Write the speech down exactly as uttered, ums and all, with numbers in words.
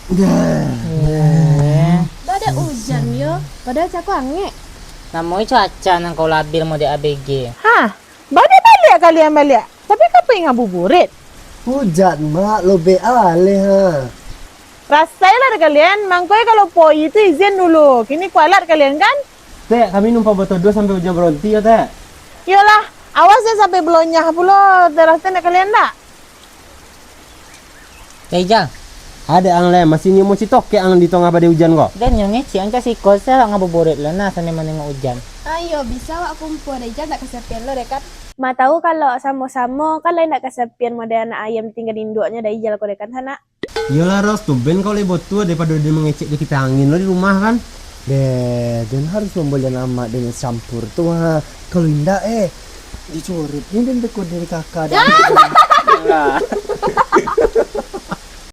Dah. Badak ujan yo, padahal cako angek. Namo cuaca nan kau labil model A B G. Hah? Badak baliak kalian baliak, tapi ka pai ngabuburit? Ujan, Mak, lobek aleh, ha. Rasailah dek kalian, mangko kalau poi tu izin dulu. Kini kualat kalian, kan? Tek, kami numpang batodoh sampai ujan baronti yo, Tek. Yolah, awas jan sampai balonyah pulo teras tu dek kalian, dak? Rijal. Ado ang lai, masih nyium musik tokek ang di tongah badai ujan ko. Den nyo ngecek ang cak siko, sia awak ngabuburit lo nah, sambil manengok ujan. Ayo, bisa awak kumpua, Rijal, dak kasapian lo deh kan? Ma tahu kalau samo-samo, kan lain dak kasapian model anak ayam tinggal induaknyo, Rijal ko deh kan, sanak? Iyolah, Ros, tumben kau lai botua daripado den mangecek di kipas angin lo di rumah kan. Deh, den harus mambalian amak den campur tu, ha. Kalau indak, eh, dicoret ni den beko dari kakak. Dah.